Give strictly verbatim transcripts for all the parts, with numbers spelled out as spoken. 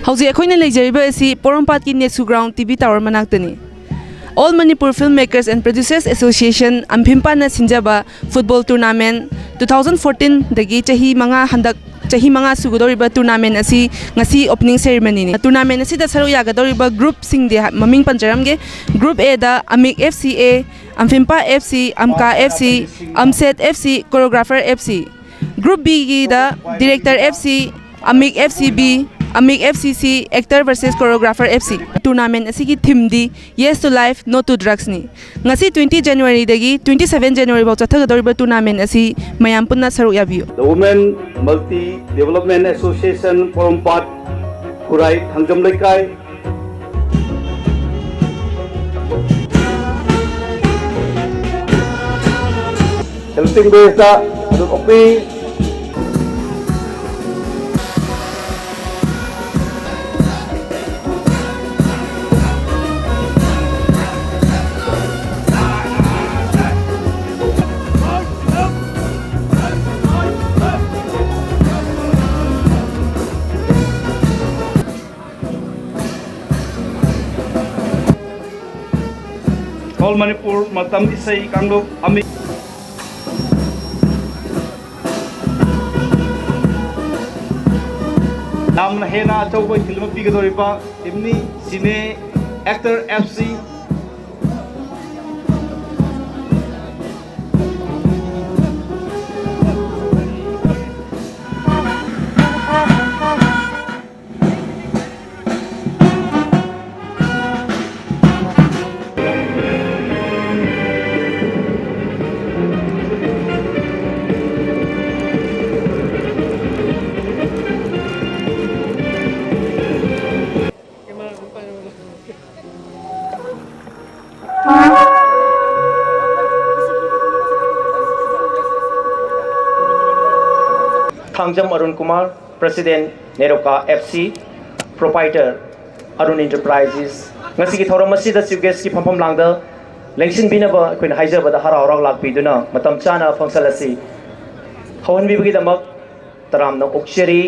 ꯍꯧꯖꯤꯛ ꯑꯩꯈꯣꯏꯅ ꯂꯩꯖꯔꯤꯕ ꯑꯁꯤ ꯄꯣꯔꯣꯝꯄꯥꯠꯀꯤ ꯅꯦꯁꯨ ꯒ꯭ꯔꯥꯎꯟ ꯇꯤ ꯚꯤ ꯇꯥꯋꯔ ꯃꯅꯥꯛꯇꯅꯤ꯫ All Manipur Film Makers and Producers Association ꯑꯝꯐꯤꯝꯄꯥꯅ ꯁꯤꯟꯖꯕ ꯐꯨꯠꯕꯣꯜ ꯇꯣꯔꯅꯥꯃꯦꯟ ꯇꯨ ꯊꯥꯎꯖꯟ ꯐꯣꯔꯇꯤꯟꯗꯒꯤ ꯆꯍꯤ ꯃꯉꯥ, ꯍꯟꯗꯛ ꯆꯍꯤ ꯃꯉꯥ ꯁꯨꯒꯗꯧꯔꯤꯕ ꯇꯣꯔꯅꯥꯃꯦꯟ ꯑꯁꯤ ꯉꯁꯤ ꯑꯣꯄꯅꯤꯡ ꯁꯦꯔꯤꯃꯅꯤꯅꯤ꯫ ꯇꯣꯔꯅꯥꯃꯦꯟ ꯑꯁꯤꯗ ꯁꯔꯨꯛ ꯌꯥꯒꯗꯧꯔꯤꯕ ꯒ꯭ꯔꯨꯞꯁꯤꯡꯗꯤ ꯍꯥ-, ꯃꯃꯤꯡ ꯄꯟꯖꯔꯝꯒꯦ꯫ ꯒ꯭ꯔꯨꯞ ꯑꯦꯗ ꯑꯃꯤꯛ ꯑꯦꯐ ꯁꯤ ꯑꯦ, ꯑꯝꯐꯤꯝꯄꯥ ꯑꯦꯐ ꯁꯤ, ꯑꯝꯀꯥ ꯑꯦꯐ ꯁꯤ, ꯑꯝꯁꯦꯠ F C, choreographer F C. Group ꯕꯤꯒꯤꯗ ꯗꯤꯔꯦꯛꯇꯔ ꯑꯦꯐ ꯁꯤ, ꯑꯃꯤꯛ ꯑꯦꯐ ꯁꯤ ꯕꯤ, ꯑꯃꯤꯛ F C C, actor versus choreographer F C. Tournament ꯑꯁꯤꯒꯤ ꯊꯤꯝꯗꯤ Yes to Life, No to Drugsꯅꯤ꯫ ꯉꯁꯤ twenty ꯖꯅꯋꯥꯔꯤꯗꯒꯤ twenty seven January ꯐꯥꯎ ꯆꯠꯊꯒꯗꯧꯔꯤꯕ ꯇꯣꯔꯅꯥꯃꯦꯟ ꯑꯁꯤ ꯃꯌꯥꯝ ꯄꯨꯟꯅ ꯁꯔꯨꯛ ꯌꯥꯕꯤꯌꯨ꯫ The Women Multi Development Association, ꯄꯣꯔꯣꯝꯄꯥꯠ, ꯈꯨꯔꯥꯏ ꯊꯥꯡꯖꯝ ꯂꯩꯀꯥꯏ꯫ Saluting Base-ꯇ ꯑꯗꯨꯝ ꯑꯣꯛꯄꯤ꯫ All Manipur ꯃꯇꯝ ꯏꯁꯩ ꯀꯥꯡꯂꯨꯞ ꯑꯃꯤ-, ꯌꯥꯝꯅ ꯍꯦꯟꯅ ꯑꯆꯧꯕ ꯏꯊꯤꯜ ꯑꯃ ꯄꯤꯒꯗꯧꯔꯤꯕ ꯇꯤꯝꯅꯤ, ꯁꯤꯅꯦ actor F C. Thangjam Arun Kumar, President, ꯅꯦꯔꯣꯀꯥ F C, Proprietor, Arun Enterprises꯫ ꯉꯁꯤꯒꯤ ꯊꯧꯔꯝ ꯑꯁꯤꯗ Chief Guest-ꯀꯤ ꯐꯝꯐꯝ ꯂꯥꯡꯗ ꯂꯦꯡꯁꯤꯟꯕꯤꯅꯕ ꯑꯩꯈꯣꯏꯅ ꯍꯥꯏꯖꯕꯗ ꯍꯔꯥꯎ ꯍꯔꯥꯎ ꯂꯥꯛꯄꯤꯗꯨꯅ ꯃꯇꯝ ꯆꯥꯅ function ꯑꯁꯤ ꯍꯧꯍꯟꯕꯤꯕꯒꯤꯗꯃꯛ ꯇꯔꯥꯝꯅ ꯑꯣꯛꯆꯔꯤ꯫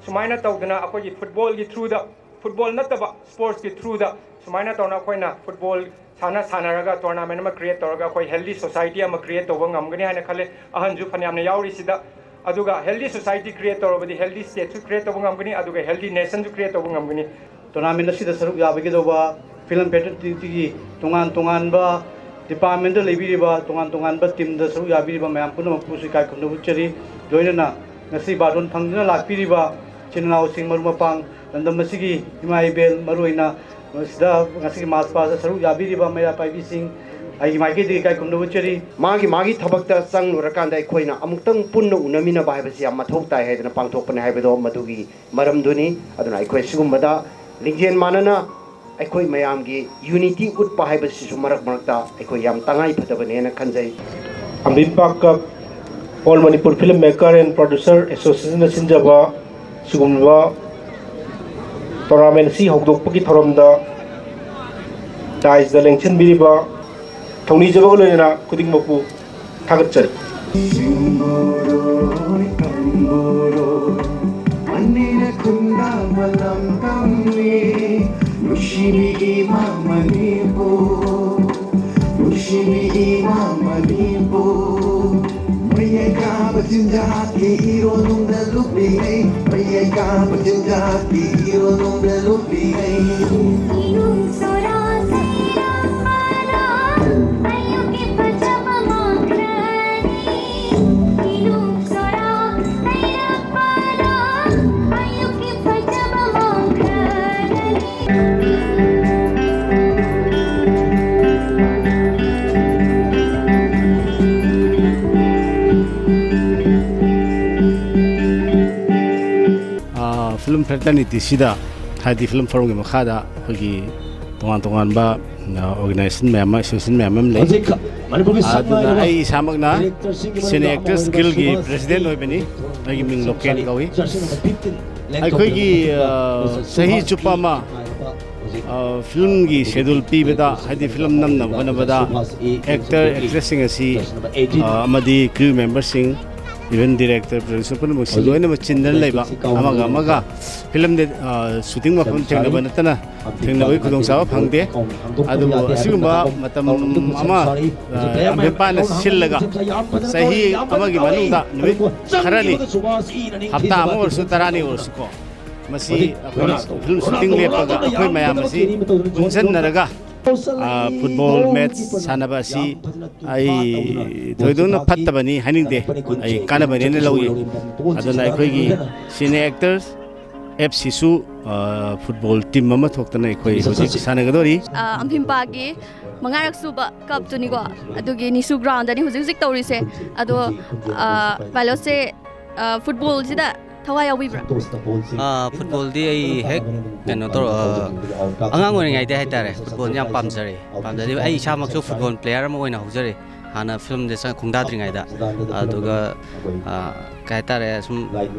ꯁꯨꯃꯥꯏꯅ ꯇꯧꯗꯅ ꯑꯩꯈꯣꯏꯒꯤ ꯐꯨꯠꯕꯣꯜꯒꯤ ꯊ꯭ꯔꯨꯗ, ꯐꯨꯠꯕꯣꯜ ꯅꯠꯇꯕ ꯁ꯭ꯄꯣꯔꯠꯁꯀꯤ ꯊ꯭ꯔꯨꯗ ꯁꯨꯃꯥꯏꯅ ꯇꯧꯅ ꯑꯩꯈꯣꯏꯅ ꯐꯨꯠꯕꯣꯜ ꯁꯥꯟꯅ ꯁꯥꯟꯅꯔꯒ ꯇꯣꯔꯅꯥꯃꯦꯟ ꯑꯃ ꯀ꯭ꯔꯤꯌꯦꯠ ꯇꯧꯔꯒ ꯑꯩꯈꯣꯏ ꯍꯦꯜꯗꯤ ꯁꯣꯁꯥꯏꯇꯤ ꯑꯃ ꯀ꯭ꯔꯤꯌꯦꯠ ꯇꯧꯕ ꯉꯝꯒꯅꯤ ꯍꯥꯏꯅ ꯈꯜꯂꯦ꯫ ꯑꯍꯟꯁꯨ ꯐꯅꯌꯥꯝꯅ ꯌꯥꯎꯔꯤꯁꯤꯗ꯫ ꯑꯗꯨꯒ ꯍꯦꯜꯗꯤ ꯁꯣꯁꯥꯏꯇꯤ ꯀ꯭ꯔꯤꯌꯦꯠ ꯇꯧꯔꯕꯗꯤ ꯍꯦꯜꯗꯤ ꯁ꯭ꯇꯦꯠꯁꯨ ꯀ꯭ꯔꯤꯌꯦꯠ ꯇꯧꯕ ꯉꯝꯒꯅꯤ, ꯑꯗꯨꯒ ꯍꯦꯜꯗꯤ ꯅꯦꯁꯟꯁꯨ ꯀ꯭ꯔꯤꯌꯦꯠ ꯇꯧꯕ ꯉꯝꯒꯅꯤ꯫ ꯇꯣꯔꯅꯥꯃꯦꯟ ꯑꯁꯤꯗ ꯁꯔꯨꯛ ꯌꯥꯕꯤꯒꯗꯧꯕ ꯐꯤꯂꯝ ꯐꯦꯇꯔꯅꯤꯇꯤꯒꯤ ꯇꯣꯉꯥꯟ ꯇꯣꯉꯥꯟꯕ ꯗꯤꯄꯥꯔꯠꯃꯦꯟꯗ ꯂꯩꯕꯤꯔꯤꯕ, ꯇꯣꯉꯥꯟ ꯇꯣꯉꯥꯟꯕ ꯇꯤꯝꯗ ꯁꯔꯨꯛ ꯌꯥꯕꯤꯔꯤꯕ ꯃꯌꯥꯝ ꯄꯨꯝꯅꯃꯛꯄꯨꯁꯨ ꯏꯀꯥꯏ ꯈꯨꯝꯅꯕ ꯎꯠꯆꯔꯤ꯫ ꯂꯣꯏꯅꯅ ꯉꯁꯤ ꯕꯥꯔꯇꯣꯟ ꯐꯪꯗꯨꯅ ꯂꯥꯛꯄꯤꯔꯤꯕ ꯏꯆꯤꯟ ꯏꯅꯥꯎꯁꯤꯡ, ꯃꯔꯨꯞ ꯃꯄꯥꯡ, ꯂꯝꯗꯝ ꯑꯁꯤꯒꯤ ꯏꯃꯥ ꯏꯕꯦꯜ, ꯃꯔꯨꯑꯣꯏꯅ ꯃꯁꯤꯗ ꯉꯁꯤꯒꯤ ꯃꯥꯔꯆ ꯄꯥꯁꯇ ꯁꯔꯨꯛ ꯌꯥꯕꯤꯔꯤꯕ ꯃꯩꯔꯥ ꯄꯥꯏꯕꯤꯁꯤꯡ, ꯑꯩꯒꯤ ꯃꯥꯏꯀꯩꯗꯒꯤ ꯏꯀꯥꯏ ꯈꯨꯝꯅꯕ ꯎꯠꯆꯔꯤ꯫ ꯃꯥꯒꯤ ꯃꯥꯒꯤ ꯊꯕꯛꯇ ꯆꯪꯂꯨꯔꯀꯥꯟꯗ ꯑꯩꯈꯣꯏꯅ ꯑꯃꯨꯛꯇꯪ ꯄꯨꯟꯅ ꯎꯅꯃꯤꯟꯅꯕ ꯍꯥꯏꯕꯁꯤ ꯌꯥꯝ ꯃꯊꯧ ꯇꯥꯏ ꯍꯥꯏꯗꯅ ꯄꯥꯡꯊꯣꯛꯄꯅꯤ ꯍꯥꯏꯕꯗꯣ ꯃꯗꯨꯒꯤ ꯃꯔꯝꯗꯨꯅꯤ꯫ ꯑꯗꯨꯅ ꯑꯩꯈꯣꯏ ꯁꯤꯒꯨꯝꯕꯗ ꯂꯤꯡꯖꯦꯜ ꯃꯥꯟꯅꯅ ꯑꯩꯈꯣꯏ ꯃꯌꯥꯝꯒꯤ ꯌꯨꯅꯤꯇꯤ ꯎꯠꯄ ꯍꯥꯏꯕꯁꯤꯁꯨ ꯃꯔꯛ ꯃꯔꯛꯇ ꯑꯩꯈꯣꯏ ꯌꯥꯝ ꯇꯉꯥꯏ ꯐꯗꯕꯅꯦꯅ ꯈꯟꯖꯩ꯫ ꯑꯝꯕꯤꯝꯄꯥꯛ cup, All Manipur Film Maker and Producer Associationꯅ ꯁꯤꯟꯖꯕ ꯁꯤꯒꯨꯝꯂꯕ ꯇꯣꯔꯅꯥꯃꯦꯟ ꯑꯁꯤ ꯍꯧꯗꯣꯛꯄꯒꯤ ꯊꯧꯔꯝꯗ ꯗꯥꯏꯁꯇ ꯂꯦꯡꯁꯤꯟꯕꯤꯔꯤꯕ ꯊꯧꯅꯤꯖꯕꯒ ꯂꯣꯏꯅꯅ ꯈꯨꯗꯤꯡꯃꯛꯄꯨ ꯊꯥꯒꯠꯆꯔꯤ꯫ ꯁꯤꯡꯕꯣꯔꯣꯏ ꯇꯝꯕꯣꯔꯣꯏ, ꯑꯅꯤꯔꯛ ꯈꯨꯟꯗꯥꯕ ꯂꯝꯗꯝꯅꯤ꯫ ꯅꯨꯡꯁꯤꯕꯤ ꯏꯃꯥ ꯃꯅꯤꯄꯨꯔ, ꯅꯨꯡꯁꯤꯕꯤ ꯏꯃꯥ ꯃꯅꯤꯄꯨꯔ꯫ ꯃꯌꯥꯏ ꯀꯥꯕ ꯆꯤꯟꯖꯥꯛꯀꯤ ꯏꯔꯣ ꯅꯨꯡꯗ ꯂꯨꯞꯂꯤꯉꯩ, ꯃꯌꯥꯏ ꯀꯥꯕ ꯆꯤꯟꯖꯥꯛꯀꯤ ꯏꯔꯣ ꯅꯨꯡꯗ ꯂꯨꯞꯂꯤꯉꯩ꯫ ꯐꯤꯂꯝ ꯐ꯭ꯔꯦꯇꯔꯅꯤꯇꯤꯁꯤꯗ, ꯍꯥꯏꯗꯤ ꯐꯤꯂꯝ ꯐꯣꯔꯝꯒꯤ ꯃꯈꯥꯗ ꯑꯩꯈꯣꯏꯒꯤ ꯇꯣꯉꯥꯟ ꯇꯣꯉꯥꯟꯕ ꯑꯣꯔꯒꯅꯥꯏꯖꯦꯁꯟ ꯃꯌꯥꯝ ꯑꯃ, ꯑꯦꯁꯣꯁꯤꯌꯦꯁꯟ ꯃꯌꯥꯝ ꯑꯃ ꯂꯩ꯫ ꯍꯧꯖꯤꯛ ꯃꯅꯤꯄꯨꯔꯒꯤ ꯑꯗꯨꯅ ꯁꯛꯅꯥꯏꯔꯕ ꯑꯩ ꯏꯁꯥꯃꯛꯅ ꯗꯤꯔꯦꯛꯇꯔꯁꯤꯡꯒꯤ ꯃꯅꯨꯡꯗ ꯁꯦꯅꯤ ꯑꯦꯛꯇꯔꯁ ꯑꯃ ꯑꯣꯏꯔꯕ ꯒꯤꯜꯒꯤ ꯁꯨꯕꯥꯁ ꯄ꯭ꯔꯦꯁꯤꯗꯦꯟ ꯑꯣꯏꯕꯅꯤ꯫ ꯑꯩꯒꯤ ꯃꯤꯡ ꯂꯣꯀꯦꯟ ꯀꯧꯏ꯫ ꯖꯔꯁꯤ ꯅꯝꯕꯔ ꯐꯤꯐꯇꯤꯟ ꯂꯦꯡꯊꯣꯛꯄꯤꯔꯕ ꯑꯩꯈꯣꯏꯒꯤ, ꯑ, ꯃꯤꯁꯇꯔ ꯁꯨꯕꯥꯁ ꯆꯍꯤ ꯆꯨꯞꯄ ꯑꯃ, ꯍꯥꯏꯔꯕ ꯍꯧꯖꯤꯛ ꯑ, ꯐꯤꯂꯝꯒꯤ ꯁꯦꯗꯨꯜ ꯄꯤꯕꯗ, ꯍꯥꯏꯗꯤ ꯐꯤꯂꯝ ꯅꯝꯅꯕ ꯍꯣꯠꯅꯕꯗ ꯁꯨꯕꯥꯁ ꯑꯦ ꯑꯦꯛꯇꯔ, ꯑꯦꯛꯇ꯭ꯔꯦꯁꯁꯤꯡ ꯑꯁꯤ, ꯖꯔꯁꯤ ꯅꯝꯕꯔ ꯑꯩꯠꯇꯤꯟ ꯑ, ꯑꯃꯗꯤ ꯀ꯭ꯔꯤꯎ ꯃꯦꯝꯕꯔꯁꯤꯡ, Even director, producer ꯄꯨꯝꯅꯃꯛꯁꯤ ꯂꯣꯏꯅꯃꯛ ꯆꯤꯟꯗꯅ ꯂꯩꯕ, ꯑꯃꯒ ꯑꯃꯒ ꯐꯤꯂꯝꯗ ꯁꯨꯇꯤꯡ ꯃꯐꯝ ꯊꯦꯡꯅꯕ ꯅꯠꯇꯅ ꯊꯦꯡꯅꯕꯒꯤ ꯈꯨꯗꯣꯡꯆꯥꯕ ꯐꯪꯗꯦ꯫ ꯑꯗꯨꯕꯨ ꯑꯁꯤꯒꯨꯝꯕ ꯃꯇꯝ ꯑꯃ ꯑꯝꯕꯦꯝꯄꯥꯅ ꯁꯤꯜꯂꯒ ꯆꯍꯤ ꯑꯃꯒꯤ ꯃꯅꯨꯡꯗ ꯅꯨꯃꯤꯠ ꯈꯔꯅꯤ, ꯍꯞꯇꯥ ꯑꯃ ꯑꯣꯏꯔꯁꯨ ꯇꯔꯥꯅꯤ ꯑꯣꯏꯔꯁꯨꯀꯣ, ꯃꯁꯤ ꯑꯩꯈꯣꯏꯅ ꯐꯤꯂꯝ ꯁꯨꯇꯤꯡ ꯂꯦꯞꯄꯒ ꯑꯩꯈꯣꯏ ꯃꯌꯥꯝ ꯑꯁꯤ ꯄꯨꯟꯁꯤꯟꯅꯔꯒ ꯐꯨꯠꯕꯣꯜ ꯃꯦꯠꯆ ꯁꯥꯟꯅꯕ ꯑꯁꯤ ꯑꯩ ꯊꯣꯏꯗꯣꯛꯅ ꯐꯠꯇꯕꯅꯤ ꯍꯥꯏꯅꯤꯡꯗꯦ꯫ ꯑꯩ ꯀꯥꯟꯅꯕꯅꯦꯅ ꯂꯧꯏ꯫ ꯑꯗꯨꯅ ꯑꯩꯈꯣꯏꯒꯤ ꯁꯤꯅꯦ ꯑꯦꯛꯇꯔꯁ ꯑꯦꯞ ꯁꯤꯁꯨ ꯐꯨꯠꯕꯣꯜ ꯇꯤꯝ ꯑꯃ ꯊꯣꯛꯇꯅ ꯑꯩꯈꯣꯏ ꯍꯧꯖꯤꯛ ꯁꯥꯟꯅꯒꯗꯧꯔꯤ꯫ ꯑꯝꯐꯤꯝꯄꯥꯒꯤ ꯃꯉꯥꯔꯛ ꯁꯨꯕ ꯀꯞꯇꯨꯅꯤꯀꯣ, ꯑꯗꯨꯒꯤ ꯅꯤꯁꯨ ꯒ꯭ꯔꯥꯎꯟꯗꯅꯤ ꯍꯧꯖꯤꯛ ꯍꯧꯖꯤꯛ ꯇꯧꯔꯤꯁꯦ꯫ ꯑꯗꯣ ꯄꯥꯏꯂꯣꯠꯁꯦ ꯐꯨꯠꯕꯣꯜꯁꯤꯗ ꯊꯋꯥꯏ ꯌꯥꯎꯕꯤꯕ꯭ꯔꯥ? ꯐꯨꯠꯕꯣꯜꯗꯤ ꯑꯩ ꯍꯦꯛ ꯀꯩꯅꯣ ꯇꯧꯔ ꯑꯉꯥꯡ ꯑꯣꯏꯔꯤꯉꯩꯗ ꯍꯥꯏꯇꯥꯔꯦ, ꯐꯨꯠꯕꯣꯜꯁꯦ ꯌꯥꯝ ꯄꯥꯝꯖꯔꯛꯏ꯫ ꯄꯥꯝꯖꯗꯤ ꯑꯩ ꯏꯁꯥꯃꯛꯁꯨ ꯐꯨꯠꯕꯣꯜ ꯄ꯭ꯂꯦꯌꯔ ꯑꯃ ꯑꯣꯏꯅ ꯍꯧꯖꯔꯛꯏ꯫ ꯍꯥꯟꯅ ꯐꯤꯂꯝꯁꯦ ꯈꯣꯡꯗꯥꯗ꯭ꯔꯤꯉꯩꯗ꯫ ꯑꯗꯨꯒ ꯀꯩ ꯍꯥꯏꯇꯥꯔꯦ, ꯁꯨꯝ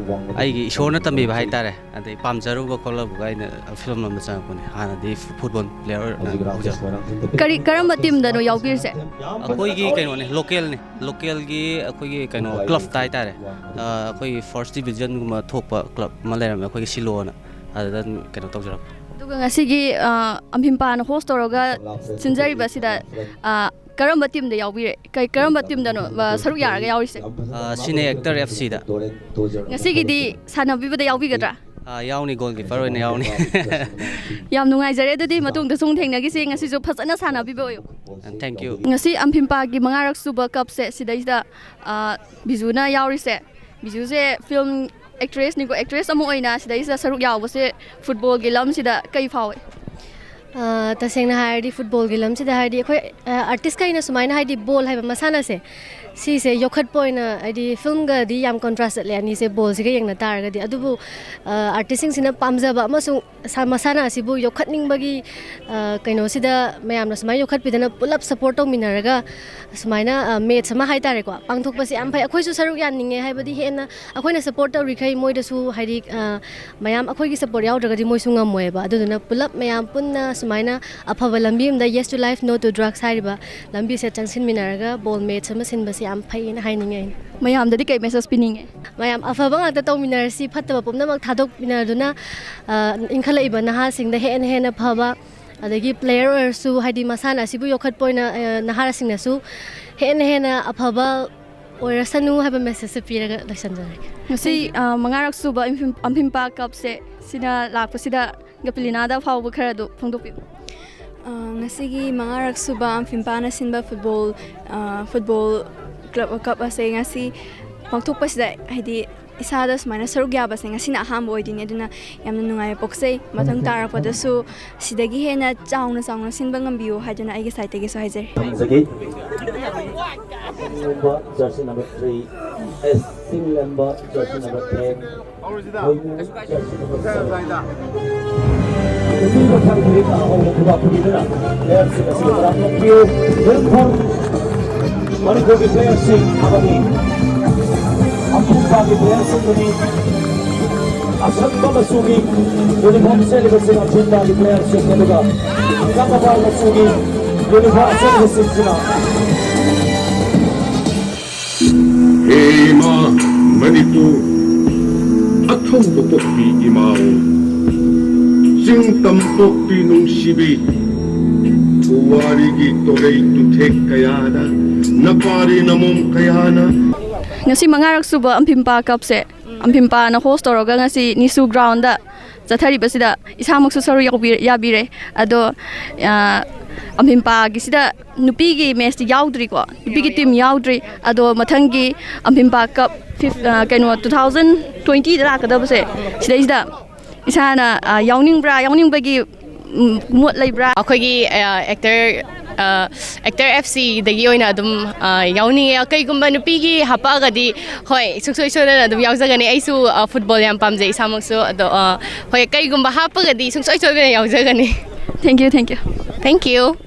ꯑꯩꯒꯤ ꯏꯁꯣꯔꯅ ꯇꯝꯕꯤꯕ ꯍꯥꯏꯇꯥꯔꯦ꯫ ꯑꯗꯩ ꯄꯥꯝꯖꯔꯨꯕ ꯈꯣꯠꯂꯨꯕꯒ ꯑꯩꯅ ꯐꯤꯂꯝ ꯂꯣꯝꯗ ꯆꯪꯉꯛꯄꯅꯦ꯫ ꯍꯥꯟꯅꯗꯤ ꯐꯨꯠꯕꯣꯜ ꯄ꯭ꯂꯦꯌꯔ ꯑꯣꯏꯅ ꯍꯧꯖꯔꯛꯄꯅꯦ꯫ ꯀꯔꯤ, ꯀꯔꯝꯕ ꯇꯤꯝꯗꯅꯣ ꯌꯥꯎꯕꯤꯔꯤꯁꯦ? ꯑꯩꯈꯣꯏꯒꯤ ꯀꯩꯅꯣꯅꯦ, ꯂꯣꯀꯦꯜꯅꯦ꯫ ꯂꯣꯀꯦꯜꯒꯤ ꯑꯩꯈꯣꯏꯒꯤ ꯀꯩꯅꯣ ꯀ꯭ꯂꯕꯇ ꯍꯥꯏꯇꯥꯔꯦ꯫ ꯑꯩꯈꯣꯏꯒꯤ ꯐꯥꯔꯁ ꯗꯤꯕꯤꯖꯟꯒꯨꯝꯕ ꯊꯣꯛꯄ ꯀ꯭ꯂꯕ ꯑꯃ ꯂꯩꯔꯝꯃꯦ, ꯑꯩꯈꯣꯏꯒꯤ ꯁꯤꯂꯣꯅ꯫ ꯑꯗꯨꯗ ꯑꯗꯨꯝ ꯀꯩꯅꯣ ꯇꯧꯖꯔꯛꯄ꯫ ꯑꯗꯨꯒ ꯉꯁꯤꯒꯤ ꯑꯝꯐꯤꯝꯄꯥꯅ ꯍꯣꯁ ꯇꯧꯔꯒ ꯁꯤꯟꯖꯔꯤꯕꯁꯤꯗ ꯀꯔꯝꯕ ꯇꯤꯝꯗ ꯌꯥꯎꯕꯤꯔꯦ? ꯀꯩ, ꯀꯔꯝꯕ ꯇꯤꯝꯗꯅꯣ ꯁꯔꯨꯛ ꯌꯥꯔꯒ ꯌꯥꯎꯔꯤꯁꯦ? ꯁꯤꯅꯦ ꯑꯦꯛꯇꯔ ꯑꯦꯐ ꯁꯤꯗ꯫ ꯉꯁꯤꯒꯤꯗꯤ ꯁꯥꯟꯅꯕꯤꯕꯗ ꯌꯥꯎꯕꯤꯒꯗ꯭ꯔꯥ? ꯌꯥꯎꯅꯤ, ꯒꯣꯜꯀꯤꯄꯔ ꯑꯣꯏꯅ ꯌꯥꯎꯅꯤ꯫ ꯌꯥꯝ ꯅꯨꯡꯉꯥꯏꯖꯔꯦ꯫ ꯑꯗꯨꯗꯤ ꯃꯇꯨꯡꯗꯁꯨ ꯑꯃꯨꯛ ꯊꯦꯡꯅꯈꯤꯁꯤ꯫ ꯉꯁꯤꯁꯨ ꯐꯖꯅ ꯁꯥꯟꯅꯕꯤꯕ ꯑꯣꯏꯌꯨ꯫ Thank you. ꯉꯁꯤ ꯑꯝꯐꯤꯝꯄꯥꯒꯤ ꯃꯉꯥꯔꯛ ꯁꯨꯕ ꯀꯞꯁꯦ ꯁꯤꯗꯩꯁꯤꯗ ꯕꯤꯖꯨꯅ ꯌꯥꯎꯔꯤꯁꯦ꯫ ꯕꯤꯖꯨꯁꯦ ꯐꯤꯂꯝ ꯑꯦꯛꯇ꯭ꯔꯦꯁꯅꯤꯀꯣ꯫ ꯑꯦꯛꯇ꯭ꯔꯦꯁ ꯑꯃ ꯑꯣꯏꯅ ꯁꯤꯗꯩꯁꯤꯗ ꯁꯔꯨꯛ ꯌꯥꯎꯕꯁꯦ ꯐꯨꯠꯕꯣꯜꯒꯤ ꯂꯝꯁꯤꯗ ꯀꯩ ꯐꯥꯎꯏ? ꯇꯁꯦꯡꯅ ꯍꯥꯏꯔꯗꯤ ꯐꯨꯠꯕꯣꯜꯒꯤ ꯂꯝꯁꯤꯗ ꯍꯥꯏꯔꯗꯤ ꯑꯩꯈꯣꯏ ꯑꯥꯔꯇꯤꯁꯈꯩꯅ ꯁꯨꯃꯥꯏꯅ ꯍꯥꯏꯗꯤ ꯕꯣꯜ ꯍꯥꯏꯕ ꯃꯁꯥꯟꯅꯁꯦ ꯁꯤꯁꯦ ꯌꯣꯛꯈꯠꯄ ꯑꯣꯏꯅ ꯍꯥꯏꯗꯤ ꯐꯤꯂꯝꯒꯗꯤ ꯌꯥꯝ ꯀꯣꯟꯇ꯭ꯔꯥꯁ ꯆꯠꯂꯦ ꯑꯅꯤꯁꯦ ꯕꯣꯜꯁꯤꯒ ꯌꯦꯡꯅ ꯇꯥꯔꯒꯗꯤ꯫ ꯑꯗꯨꯕꯨ ꯑꯥꯔꯇꯤꯁꯁꯤꯡꯁꯤꯅ ꯄꯥꯝꯖꯕ ꯑꯃꯁꯨꯡ ꯃꯁꯥꯟꯅ ꯑꯁꯤꯕꯨ ꯌꯣꯛꯈꯠꯅꯤꯡꯕꯒꯤ ꯀꯩꯅꯣꯁꯤꯗ ꯃꯌꯥꯝꯅ ꯁꯨꯃꯥꯏꯅ ꯌꯣꯛꯈꯠꯄꯤꯗꯅ ꯄꯨꯂꯞ ꯁꯞꯄꯣꯔꯠ ꯇꯧꯃꯤꯟꯅꯔꯒ ꯁꯨꯃꯥꯏꯅ ꯃꯦꯠꯁ ꯑꯃ ꯍꯥꯏꯇꯥꯔꯦꯀꯣ ꯄꯥꯡꯊꯣꯛꯄꯁꯦ ꯌꯥꯝ ꯐꯩ꯫ ꯑꯩꯈꯣꯏꯁꯨ ꯁꯔꯨꯛ ꯌꯥꯅꯤꯡꯉꯦ, ꯍꯥꯏꯕꯗꯤ ꯍꯦꯟꯅ ꯑꯩꯈꯣꯏꯅ ꯁꯞꯄꯣꯔꯠ ꯇꯧꯔꯤꯈꯩ ꯃꯣꯏꯗꯁꯨ ꯍꯥꯏꯗꯤ ꯃꯌꯥꯝ ꯑꯩꯈꯣꯏꯒꯤ ꯁꯞꯄꯣꯔꯠ ꯌꯥꯎꯗ꯭ꯔꯒꯗꯤ ꯃꯣꯏꯁꯨ ꯉꯝꯃꯣꯏꯕ꯫ ꯑꯗꯨꯗꯨꯅ ꯄꯨꯂꯞ ꯃꯌꯥꯝ ꯄꯨꯟꯅ ꯁꯨꯃꯥꯏꯅ ꯑꯐꯕ ꯂꯝꯕꯤ ꯑꯃꯗ Yes to Life, No to Drugs ꯍꯥꯏꯔꯤꯕ ꯂꯝꯕꯤꯁꯦ ꯆꯪꯁꯤꯟꯃꯤꯟꯅꯔꯒ ꯕꯣꯜ ꯃꯦꯠꯁ ꯑꯃ ꯁꯤꯟꯕꯁꯦ ꯌꯥꯝ ꯐꯩꯌꯦꯅ ꯍꯥꯏꯅꯤꯡꯉꯦ ꯑꯩꯅ꯫ ꯃꯌꯥꯝꯗꯗꯤ ꯀꯩ ꯃꯦꯁꯦꯖ ꯄꯤꯅꯤꯡꯉꯦ? ꯃꯌꯥꯝ ꯑꯐꯕ ꯉꯥꯛꯇ ꯇꯧꯃꯤꯟꯅꯔꯁꯤ, ꯐꯠꯇꯕ ꯄꯨꯝꯅꯃꯛ ꯊꯥꯗꯣꯛꯃꯤꯟꯅꯗꯨꯅ, ꯑ, ꯏꯟꯈꯠꯂꯛꯏꯕ ꯅꯍꯥꯁꯤꯡꯗ ꯍꯦꯟꯅ ꯍꯦꯟꯅ ꯐꯕ, ꯑꯗꯒꯤ ꯄ꯭ꯂꯦꯌꯔ ꯑꯣꯏꯔꯁꯨ, ꯍꯥꯏꯗꯤ ꯃꯁꯥꯟꯅ ꯑꯁꯤꯕꯨ ꯌꯣꯛꯈꯠꯄ ꯑꯣꯏꯅ, ꯑ, ꯅꯍꯥꯁꯤꯡꯅꯁꯨ ꯍꯦꯟꯅ ꯍꯦꯟꯅ ꯑꯐꯕ ꯑꯣꯏꯔꯁꯅꯨ ꯍꯥꯏꯕ ꯃꯦꯁꯦꯖꯁꯦ ꯄꯤꯔꯒ ꯂꯣꯏꯁꯤꯟꯖꯔꯒꯦ꯫ ꯉꯁꯤ, ꯑ, ꯃꯉꯥꯔꯛ ꯁꯨꯕ ꯑꯝꯐꯤꯝ-, ꯑꯝꯐꯤꯝꯄꯥ ꯀꯞꯁꯦ ꯁꯤꯅ ꯂꯥꯛꯄꯁꯤꯗ ꯒꯄꯤꯂꯤꯅꯥꯗ ꯐꯥꯎꯕ ꯈꯔ ꯑꯗꯨ ꯐꯣꯡꯗꯣꯛꯄꯤꯌꯨ꯫ ꯑ, ꯉꯁꯤꯒꯤ ꯃꯉꯥꯔꯛ ꯁꯨꯕ ꯑꯝꯐꯤꯝꯄꯥꯅ ꯁꯤꯟꯕ ꯐꯨꯠꯕꯣꯜ, ꯑ, ꯐꯨꯠꯕꯣꯜ ꯀ꯭ꯂꯕ ꯀꯞ ꯑꯁꯦ ꯉꯁꯤ ꯄꯥꯡꯊꯣꯛꯄꯁꯤꯗ, ꯍꯥꯏꯗꯤ, ꯏꯁꯥꯗ ꯁꯨꯃꯥꯏꯅ ꯁꯔꯨꯛ ꯌꯥꯕꯁꯦ ꯉꯁꯤꯅ ꯑꯍꯥꯟꯕ ꯑꯣꯏꯗꯣꯏꯅꯦ, ꯑꯗꯨꯅ ꯌꯥꯝꯅ ꯅꯨꯡꯉꯥꯏꯕ ꯄꯣꯛꯆꯩ꯫ ꯃꯊꯪ ꯇꯥꯔꯛꯄꯗꯁꯨ ꯁꯤꯗꯒꯤ ꯍꯦꯟꯅ ꯆꯥꯎꯅ ꯆꯥꯎꯅ ꯁꯤꯟꯕ ꯉꯝꯕꯤꯌꯨ ꯍꯥꯏꯗꯨꯅ ꯑꯩꯒꯤ ꯁꯥꯏꯠꯇꯒꯤꯁꯨ ꯍꯥꯏꯖꯔꯤ꯫ ꯊꯝꯖꯒꯦ꯫ Jersey number three, S Singlemba, jersey number ten, Hoimu, jersey number seven꯫ ꯅꯨꯄꯤ ꯃꯊꯪꯒꯤ ꯂꯤꯛ ꯑꯍꯧꯕ ꯈꯨꯕꯥꯛ ꯈꯨꯕꯤꯗꯨꯅ ꯄ꯭ꯂꯦꯌꯔꯁꯤꯡ ꯑꯁꯤ ꯃꯔꯥꯡ ꯂꯧꯕꯤꯌꯨ꯫ ꯌꯨꯝꯐꯝ ꯃꯅꯤꯄꯨꯔꯒꯤ ꯄ꯭ꯂꯦꯌꯔꯁꯤꯡ ꯑꯃꯗꯤ ꯑꯝꯐꯤꯝꯄꯥꯒꯤ ꯄ꯭ꯂꯦꯌꯔꯁꯤꯡꯗꯨꯅꯤ꯫ ꯑꯁꯪꯕ ꯃꯆꯨꯒꯤ ꯌꯨꯅꯤꯐꯣꯔꯝ ꯁꯦꯠꯂꯤꯕꯁꯤꯡ ꯑꯝꯐꯤꯝꯄꯥꯒꯤ ꯄ꯭ꯂꯦꯌꯔꯁꯤꯡ, ꯑꯗꯨꯒ ꯀꯪꯂꯥꯄꯥꯟ ꯃꯆꯨꯒꯤ ꯌꯨꯅꯤꯐꯣꯔꯝ ꯁꯦꯠꯂꯤꯕꯁꯤꯡꯁꯤꯅ ꯍꯦ ꯏꯃꯥ ꯃꯅꯤꯄꯨꯔ, ꯑꯊꯧꯕ ꯄꯣꯛꯄꯤ ꯏꯃꯥ ꯑꯣꯏ, ꯆꯤꯡ ꯇꯝ ꯄꯣꯛꯄꯤ ꯅꯨꯡꯁꯤꯕꯤ, ꯄꯨꯋꯥꯔꯤꯒꯤ ꯇꯣꯔꯩ ꯇꯨꯊꯦꯛ ꯀꯌꯥꯅ, ꯅꯄꯥꯔꯤ ꯅꯃꯣꯝ ꯀꯌꯥꯅ꯫ ꯉꯁꯤ ꯃꯉꯥꯔꯛ ꯁꯨꯕ ꯑꯝꯐꯤꯝꯄꯥ ꯀꯞꯁꯦ ꯑꯝꯐꯤꯝꯄꯥꯅ ꯍꯣꯁ ꯇꯧꯔꯒ ꯉꯁꯤ ꯅꯤꯁꯨ ꯒ꯭ꯔꯥꯎꯟꯗ ꯆꯠꯊꯔꯤꯕꯁꯤꯗ ꯏꯁꯥꯃꯛꯁꯨ ꯁꯔꯨꯛ ꯌꯥꯎꯕꯤ-, ꯌꯥꯕꯤꯔꯦ꯫ ꯑꯗꯣ, ꯑ, ꯑꯝꯐꯤꯝꯄꯥꯒꯤꯁꯤꯗ ꯅꯨꯄꯤꯒꯤ ꯃꯦꯠꯁꯇꯤ ꯌꯥꯎꯗ꯭ꯔꯤꯀꯣ, ꯅꯨꯄꯤꯒꯤ ꯇꯤꯝ ꯌꯥꯎꯗ꯭ꯔꯤ꯫ ꯑꯗꯣ ꯃꯊꯪꯒꯤ ꯑꯝꯐꯤꯝꯄꯥ ꯀꯞ ꯐꯤꯐ-, ꯑ, ꯀꯩꯅꯣ, two thousand twentyꯗ ꯂꯥꯛꯀꯗꯕꯁꯦ, ꯁꯤꯗꯩꯁꯤꯗ ꯏꯁꯥꯅ, ꯑ, ꯌꯥꯎꯅꯤꯡꯕ꯭ꯔꯥ, ꯌꯥꯎꯅꯤꯡꯕꯒꯤ, ꯎꯝ, ꯃꯣꯠ ꯂꯩꯕ꯭ꯔꯥ? ꯑꯩꯈꯣꯏꯒꯤ, ꯑ, ꯑꯦꯛꯇꯔ, ꯑ, ꯑꯦꯛꯇꯔ F Cꯗꯒꯤ ꯑꯣꯏꯅ ꯑꯗꯨꯝ, ꯑ, ꯌꯥꯎꯅꯤꯡꯉꯦ꯫ ꯀꯩꯒꯨꯝꯕ ꯅꯨꯄꯤꯒꯤ ꯍꯥꯞꯄꯛꯑꯒꯗꯤ, ꯍꯣꯏ, ꯁꯨꯡꯁꯣꯏ ꯁꯣꯏꯗꯅ ꯑꯗꯨꯝ ꯌꯥꯎꯖꯒꯅꯤ꯫ ꯑꯩꯁꯨ, ꯑ, ꯐꯨꯠꯕꯣꯜ ꯌꯥꯝ ꯄꯥꯝꯖꯩ ꯏꯁꯥꯃꯛꯁꯨ꯫ ꯑꯗꯣ, ꯑ, ꯍꯣꯏ, ꯀꯩꯒꯨꯝꯕ ꯍꯥꯞꯄꯒꯗꯤ ꯁꯨꯡꯁꯣꯏ ꯁꯣꯏꯗꯅ ꯌꯥꯎꯖꯒꯅꯤ꯫ Thank you, thank you. Thank you.